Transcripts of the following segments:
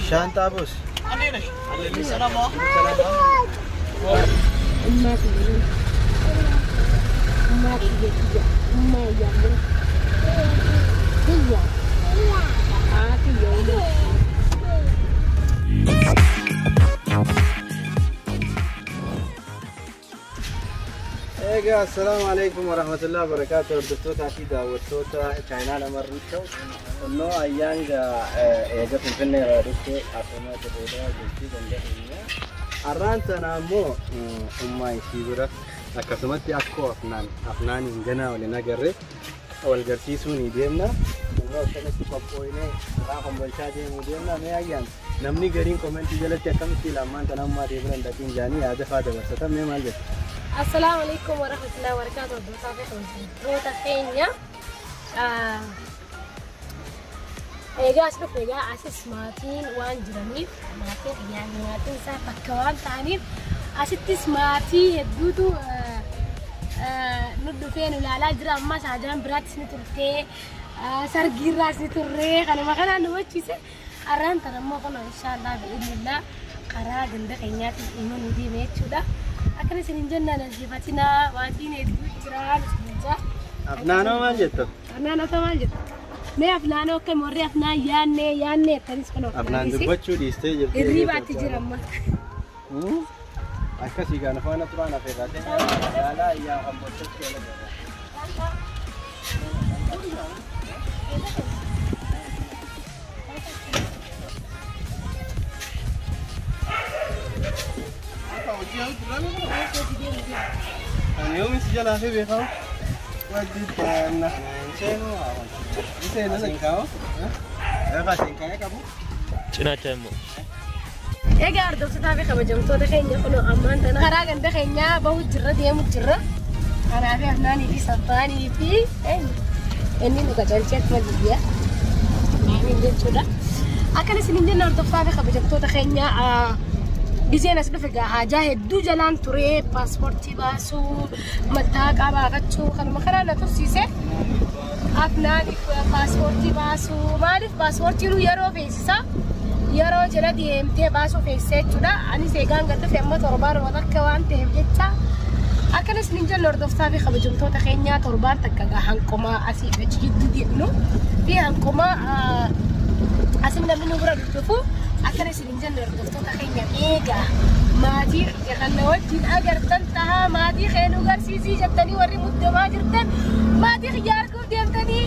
ሻንጣ ቦስ Egaa assalaamu alaikum warahmatullahi wabarakatuh. Hordoftoota fi daawwattoota chaayinaa lamarriichoo onnoo ayyaan eega Finfinnee irraa dhufte asuma dirreedhaa jirti dandeenya. Har'aan tana ammoo ummaa isii bira akkasumatti akkoo afnaan afnaaniin ganaa waliin agarre wal garsiisuu ni deemna. Onnoo akkanatti qophooyinee karaa kombolchaa deemuu deemna. Mee ayyaan namni gariin komentii jalatti akkamitti lammaan tana ammaa deebiran dhaqiin jaanii yaada faa dabarsatan mee maal jettu? Assalamu alaikum warahmatullahi wabarakatuh. Hordoftoota fi kabajamtoota keenya. Egaa as dhufe egaa asis maatiin waan jiraniif maatiin xiyyaanni maatiin isaa bakka waan ta'aniif asittis maatii hedduutu nu dhufee nu ilaalaa jira. Ammas haajaan biraattis ni turtee sargiirraas ni turree kanuma kanaan nu wachiise. Har'aan tana immoo kun inshaallah bi'idnillah karaa ganda keenyaatiin imaluu deeme jechuudha. Akkana isin hin jennaan aljifatinaa maatiin hedduu jira isin jaa. Afnaanoo maal jettu? Afnaanoo maal jettu? Mee afnaanoo akkam warri afnaan yaannee yaannee akkanis kun Afnaan dubbachuu dhiistee jirti. Hirribaatti jira amma. Akkasii gaana faana turaan afeerraa ta'e yaalaa ayyaa kan bolchatti wal agarra. Ani yoomis jalaa fi beekamu? Waddi taana. Seenuu seenuu seenkaa'u. Lafa seenkaa'ee qabu. Cinaacha immoo. Egaa hordoftootaa fi kabajamtoota keenya kun ammaan tana karaa ganda keenyaa bahu jirra deemu jirra. Kanaa fi afnaanii fi sabbaanii fi inni nu qacarchee akkuma biyya maaliin jechuudha. Akkana isin hin jenne hordoftootaa fi kabajamtoota keenya giseen as dhufe egaa haajaa hedduu jalaan ture paaspoortii baasuu mattaaqaa baafachuu kanuma kanaan na tursiise. Afnaaniif paaspoortii baasuu maaliif paaspoortiin yeroo feesisa yeroo jala deemtee baasuu feesisa jechuudha. Anis eegaan gad dhufe amma torbaan takka waan ta'eef jecha akkanas ni jenne hordoftootaa fi kabajamtoota keenyaa torbaan takka gaa hanqumaa asii achi jidduu deemnu fi hanqumaa asin namni nu bira dhufu akkana isin hin jenne hordoftoota keenya eegaa maatii kana wajjin agartan tahaa maatii kee nu garsiisii jettanii warri muddamaa jirtan maatii kiyya arguuf deemtanii.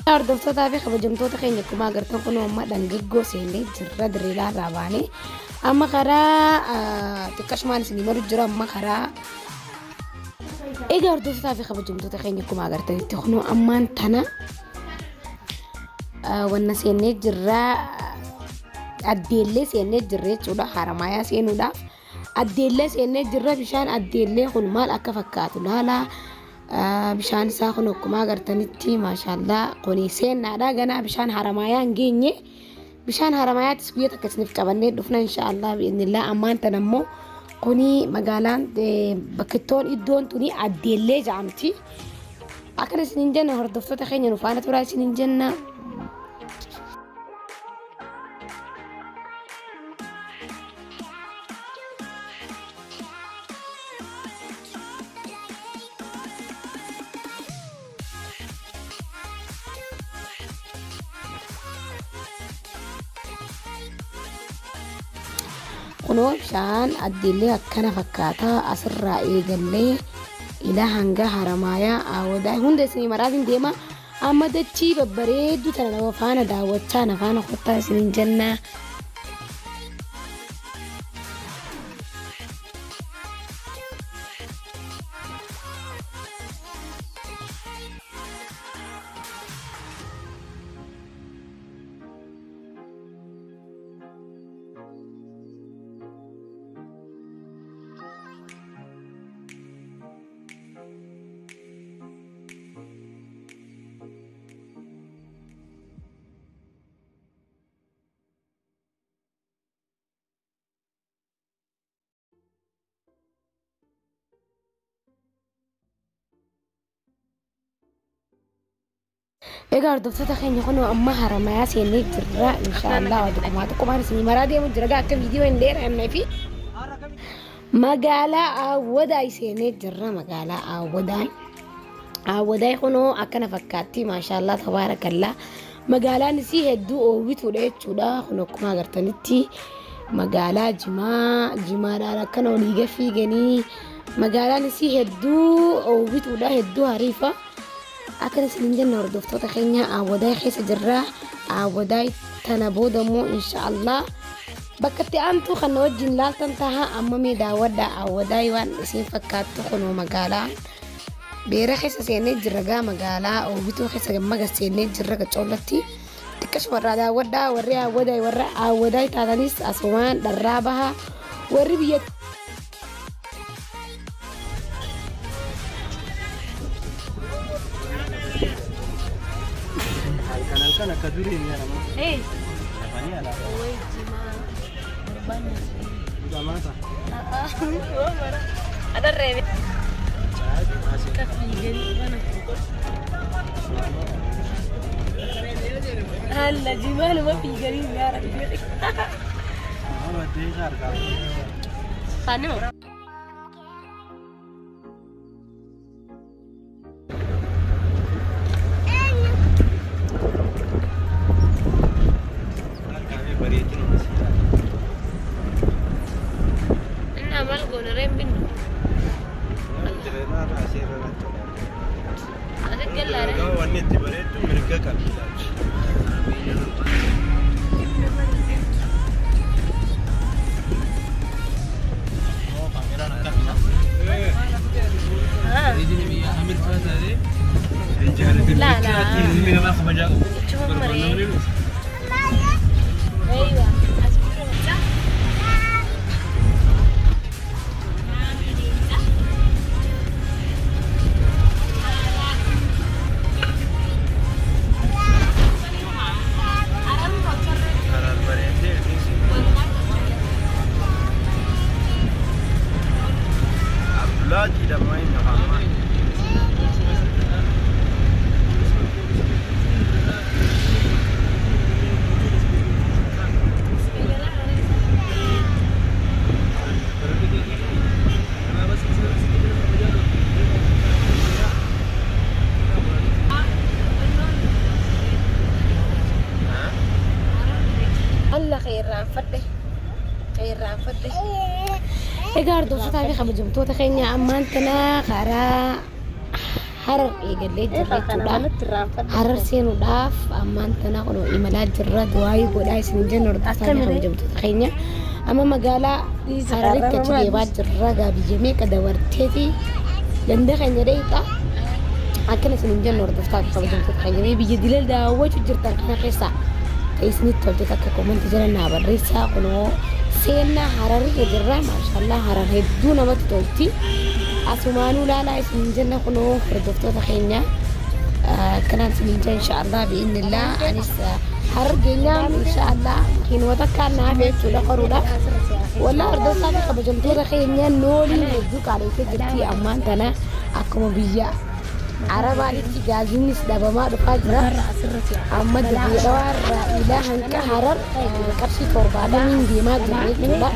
Hordoftootaa fi kabajamtoota keenya akkuma agartan kun amma dhangaggoo seennee jirra dirreelaa irraa baanee amma karaa xiqqashumaan isinii malu jira amma karaa egaa hordoftootaa fi kabajamtoota keenya akkuma agartanitti kun ammaan tana wanna seennee jirra addeellee seennee jirra jechuudha Haramaayaa seenuudhaaf addeellee seennee jirra bishaan addeellee kun maal akka fakkaatu laalaa. Bishaan isaa kun akkuma agartanitti maashaallah kuni seennaadha ganaa bishaan Haramaayaa hin geenye bishaan Haramaayaattis guyyaa takka isiniif qabannee dhufna inshaallah bi'idnillah. Ammaan tana immoo kuni magaalaan bakkittoon iddoon tuni addeellee jedhamti. Akkana isin hin jenna hordoftoota keenya nu faana turaa isin hin jenna. Kunoo bishaan addeellee akkana fakkaata asirraa eegallee ilaa hanga Haramaayaa Awwadaay hunda isinii maraatiin deema. Amma dachii babbareedduu tana nama faana daawwachaa na faana kottaa isiniin jennaa. Egaa hordoftoota keenya kunoo amma Haramayaa seennee jirra inshaallah waa xiqqomaa xiqqoomaan isinii maraa deemu jira gaa akka viidiyoo hin dheerannee fi magaalaa Awwadaay seenee jirra magaalaa Awwadaay. Awwadaay kunoo akkana fakkaatti maashaallah tabaarakallaa magaalaan isii hedduu oowwituudha jechuudha kun akkuma agartanitti magaalaa jimaa jimaadhaan akkana olii gad fiiganii magaalaan isii hedduu oowwituudha hedduu hariifa. Akkana isiniin jenna hordoftoota keenya Awwadaay keessa jirra. Awwadaay tana booda immoo inshaallah bakka itti aantu kan wajjin laaltan taha amma mee daawwadha Awwadaay waan isin fakkaattu kunoo magaalaa beera keessa seenee jirra gaa magaalaa oowwituu keessa gammaga seenee jirra gacoolatti xiqqashuma irraa daawwadha warri Awwadaay warra Awwadaay taatanis asumaan dharraa baha warri biyya Halkan halkan akka durii ni jedhama. Hey. Lafanii alaa. Way jimaa. Barbaanne. Dhugamaa ta'a. Adarree. Caatii maasii. Kafiiganii kana. Haala jimaa nama fiiganii nyaara. Nama baddee isaa argaa. Saanima. Harkaa bareedina masii ta'a. Inni amal goonaree hin binnu. Jireenyaa irraa asii irra natti tola. Asitti gallaare. Wanni itti bareeddu mirga qabdi. لا لا. Ichuma maree. Aywa. Karaan bareeddee Abdullaa jedhama inni afaan. Alla qeerraanfadhe. Qeerraanfadhe. Egaa hordoftootaa fi kabajamtoota keenya ammaan tana karaa Harar eegallee jirra jechuudha. Harar seenuudhaaf ammaan tana kunoo imalaa jirra du'aayii godhaa isin jenna hordoftootaa fi kabajamtoota keenya. Amma magaalaa Hararitti achi deemaa jirra gaa biyya meeqa dabarteeti ganda keenya dheeyxa. Akkana isin jenna hordoftootaa fi kabajamtoota keenya mee biyya dilal daawwachuu jirtan kana keessaa ta'e isinitti tolte takka koomantii jala naa barreessaa kunoo seenaa Hararirra jirra maashaallah Harar hedduu namatti tolti. Asumaanuu laalaa isin jenna kunoo hordoftoota keenya akkanaan isin jenna inshaallah bi'innillah anis Harar geenyaan inshaallah makiinuma takkaan naaf jechuudha qoruudhaaf. Walaa hordoftoota fi kabajamtoota keenya nooliin hedduu qaaleessee jirti ammaan tana akkuma biyya Arabaatti gaaziinis dhabamaa dhufaa jira. Amma dirree dhawaarraa ilaa hanga Harar qarshii 70 deemaa jirra jechuudha.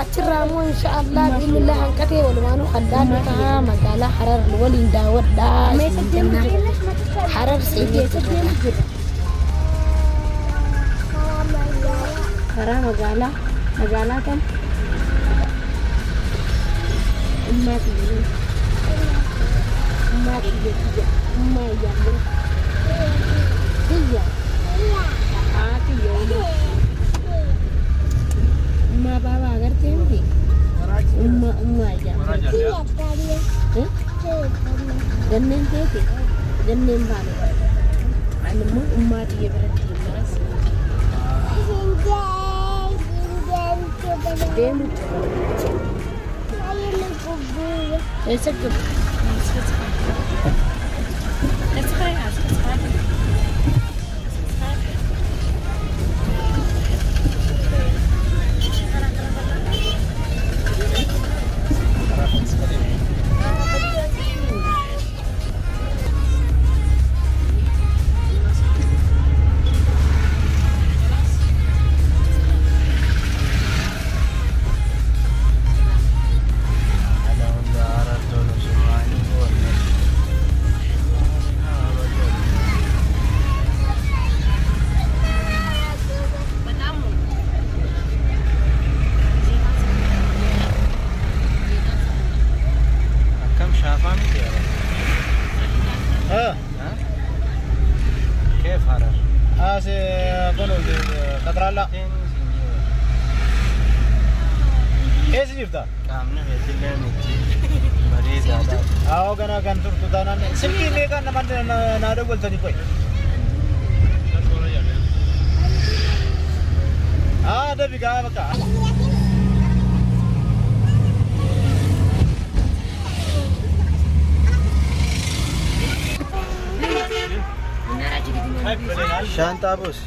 Achirraa immoo inshaallah bi'inillah hanqatee walumaanuu kan daannu ta'a magaalaa Harar waliin daawwadhaa isin jenna. Harar seenee jirra. Karaa magaalaa. Magaalaa kam? Ummaa kiyya. Ummaa kiyya kiyya. Ummaa iyyaan bira. Kiyya. Haa kiyya ummaa. Ummaa baabaa agartee miti? Ummaa ummaa iyyaan bira. Ganneen teeti? Ganneen baane. Ani immoo ummaa kiyya biratti himnaas. Deemu jira. Eessa gabu? كم شافان ها كيف هرر؟ قدر Eessa jirta? Qaamni keetillee miti bareedaadha. Haa ganaa kan turtu taanaan silkii meeqaan namatti naa dawwaltanii qoy. Haa dafi gaa bakka. Shaantaa buus.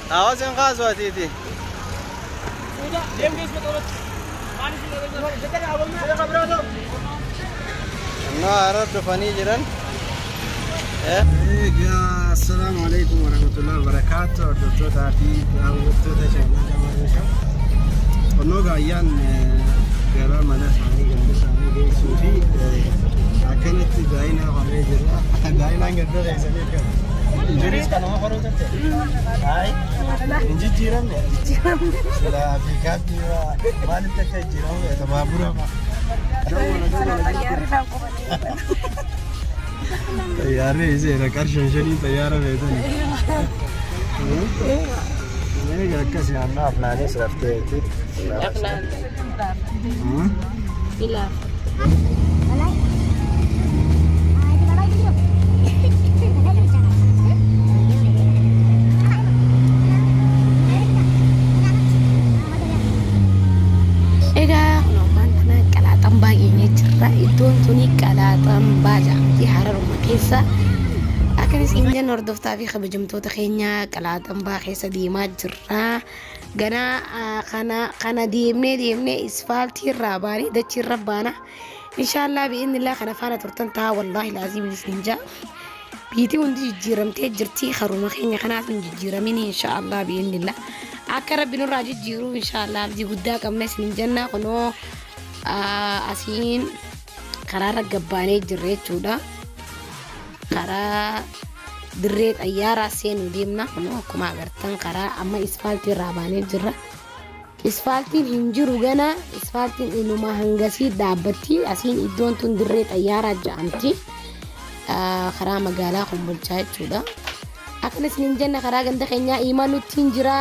Hawaasni kaaswaatiiti. Innoo harar dhufanii jiran. Egaa assalaamu alaikum warahmatullahi wabarakaatu hordoftoota fi daawwattoota chaayinaa dabarreessaa. Onnoo gaayyaan gara mana isaanii ganda isaanii geessuu fi akkanatti daa'ina horee jira. Daa'inaan ganda geessanii argamu. Injuris kanuma horuu turte? Hayi. Hin jijjiiramne? Silaa fi kaabbii maalitti akka jijjiiramu beekta baabura fa'a. Xayyaarri iseera qarshan shanii xayyaara beekani. Egaa akkas yaannoo afnaanis rafteetti. Afnaan. Ilaaf. Egaa kunuun tana qalaaxambaa geenyee jirra. Iddoon tuni qalaaxambaa jedhamti Hararuma keessa. Akkanis injin hordoftaa fi kabajamtoota keenya qalaaxambaa keessa deemaa jirra. Ganaa kana deemnee deemnee isfaaltii irraa baanee dachii irra baana. Inshaallah bi'innillah kana faana turtan ta'a wallaahi laaziim isin jaa. Biitii hundi jijjiiramtee jirti haruma keenya kanaaf hin jijjiiramin inshaallah bi'innillah. Akka rabbi nurraa jijjiiru inshaallah abdii guddaa qabna isin jenna kunoo asiin karaarra gabbaanee jirra jechuudha. Karaa dirree xayyaaraa seenuu deemna kunoo akkuma agartan karaa amma isfaaltii irraa baanee jirra. Isfaaltiin hin jiru gana isfaaltiin inuma hangasii dhaabbatti asiin iddoon tun dirree xayyaaraa jedhamti. Karaa magaalaa Kombolchaa jechuudha. Akkana isin jenna karaa ganda keenyaa imaluutti hin jira.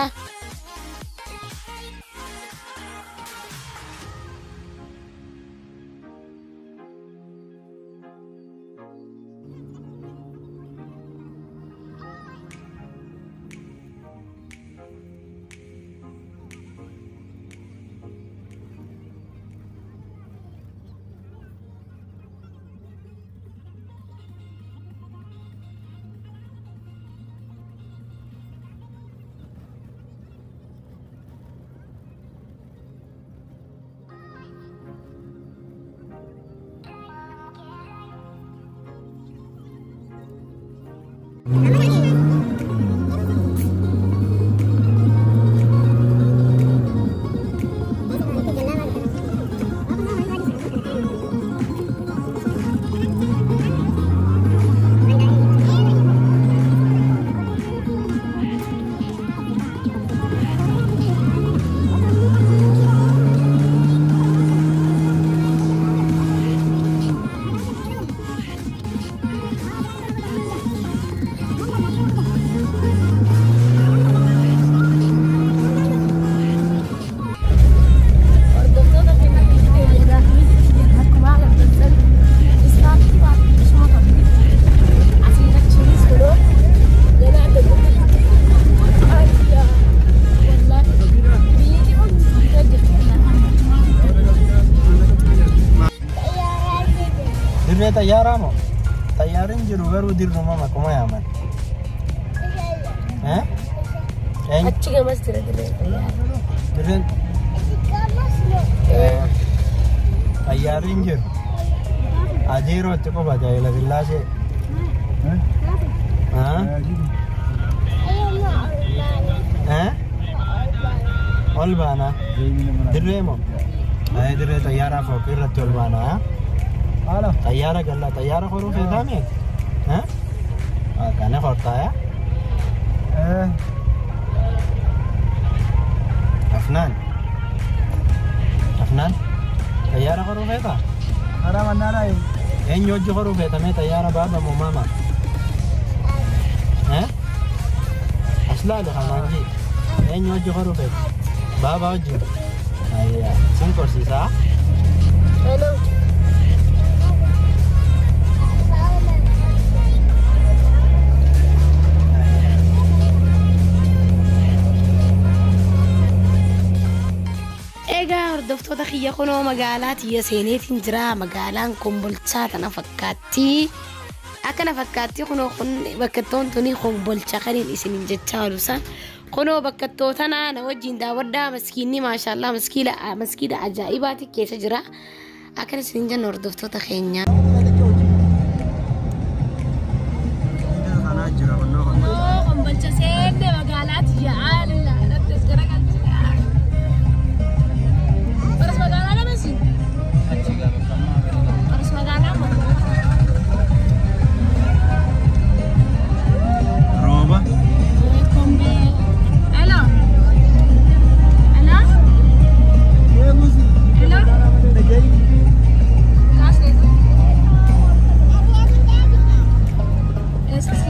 Dirree xayyaaraa moo? Xayyaarri hin jiru garuu dirruma maquma yaaman. Achi gamas jira dirree xayyaaraa. Dirreen xayyaarri hin jiru. Ajeerootti qubata Haayila Sillaasee. Ol baana. Dirree moo? Dirree xayyaaraa fooqii irratti ol baana. Xayyaara galla xayyaara koruu feetaa mee? Kana hortaaya. Afnaan. Afnaan. Xayyaara koruu feetaa? Karaa mannaaraa. Eenyu hojii koruu feeta mee xayyaara baaba moo maama? As laali kanaan jii. Eenyu hojii koruu feeta? Baaba hojii. Ayyaa. Sin korsiisaa? Hello. Egaa hordoftoota kiyya kunoo magaalaa tiyya seeneetiin jira. Magaalaan Kombolchaa tana fakkaatti. Akkana fakkaatti kunoo kun bakkattoon tuni Kombolcha kaniin isiniin jechaa oolu san. Kunoo bakkattoo tana na wajjin daawwadhaa maskiinni maashaallah maskiina ajaa'ibaati keessa jira. Akkana isiniin jennu hordoftoota keenya. Kombolcha seenne magaalaa tiyya haala natti as garagalchita. Paras magaalaa nama siin? Paras magaalaa moo? Rooba. Kombee. Hello. Hello. Hello. Kaas leetu. Eessa si?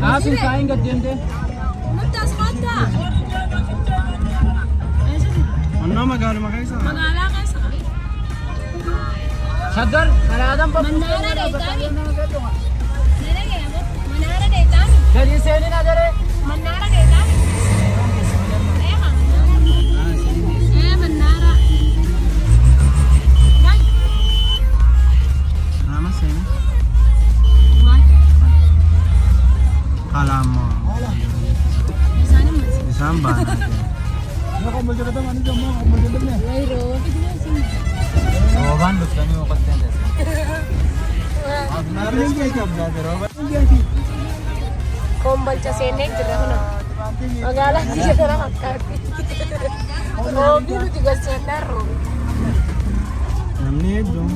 Aasin kaayin gad deemtee. Nutti as koottaa. Eessa si? Annoo magaaluma keessa. Magaalaa keessa. Shaggar karaadhaan Mannaara dheetaami. Mannaara dheetaami. Gadi seenin agaree. Mannaara dheetaami. Mannaara. Nama seena. Kalaamoo. Isaan baana. Roobaan dhuftanii boqottee teessan. Kombolcha seennee jirra kunoo. Magaalaa tiyya kana fakkaatti. Roobni nuti galcheennaan roobe. Namni hedduun.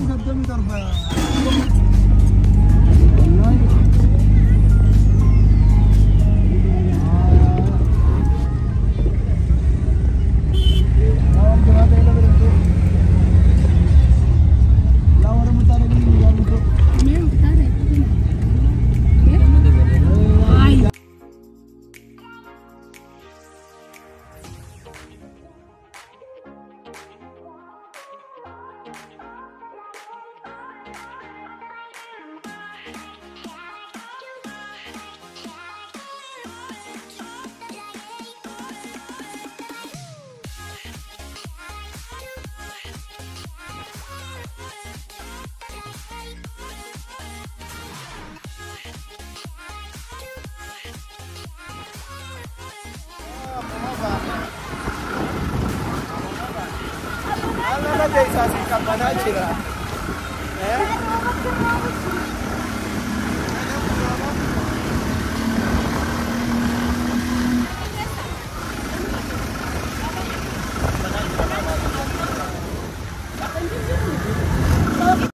Jira.